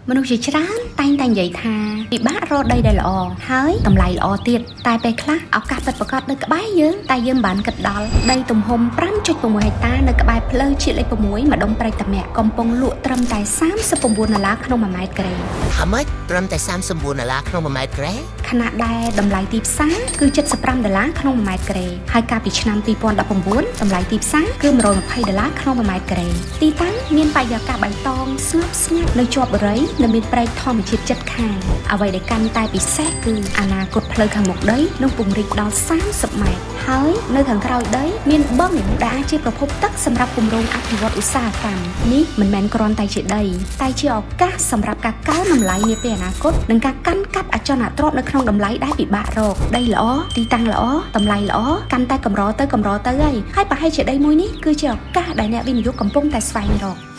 មនុស្សជាច្រើនតែងតែនិយាយថាពិបាករកដីដែលល្អហើយតម្លៃល្អទៀតតែពេលខ្លះឱកាសពិតប្រាកដនៅក្បែរយើងតែយើងមិនបានគិតដល់ដីទំហំ5.6ហិកតានៅក្បែរផ្លូវជាតិលេខ6ម្ដុំព្រែកតាមាក់កំពុងលក់ត្រឹមតែ39ដុល្លារក្នុង1ម៉ែត្រការ៉េ How much? ត្រឹមតែ39ដុល្លារក្នុង1ម៉ែត្រការ៉េ ខណៈដែលតម្លៃទីផ្សារគឺ75ដុល្លារក្នុង1ម៉ែត្រការ៉េហើយកាលពីឆ្នាំ2019តម្លៃទីផ្សារគឺ120ដុល្លារក្នុង1ម៉ែត្រការ៉េទីតាំងមានបរិយាកាសបៃតងស្ងប់ស្ងាត់នៅជាប់បុរីនិងមានព្រែកធម្មជាតិជិតខាងអ្វីដែលកាន់តែពិសេសគឺអនាគតផ្លូវខាងមុខដីនឹងពង្រីកដល់30ម៉ែត្រហើយនៅខាងក្រោយដីមានបឹងដែលអាចជាប្រភពទឹកសម្រាប់គម្រោងអភិវឌ្ឍឧស្សាហកម្មនេះមិនមែនគ្រាន់តែជាដីតែជាឱកាសសម្រាប់ការកើនតម្លៃនាពេលអនាគតនិងការកាន់កាប់អចលនទ្រព្យនៅក្នុងតម្លៃដែលពិបាករកដីល្អទីតាំងល្អតម្លៃល្អកាន់តែកម្រទៅកម្រទៅហើយហើយប្រហែលជាដីមួយនេះគឺជាឱកាសដែលអ្នកវិនិយោគកំពុងតែស្វែងរក។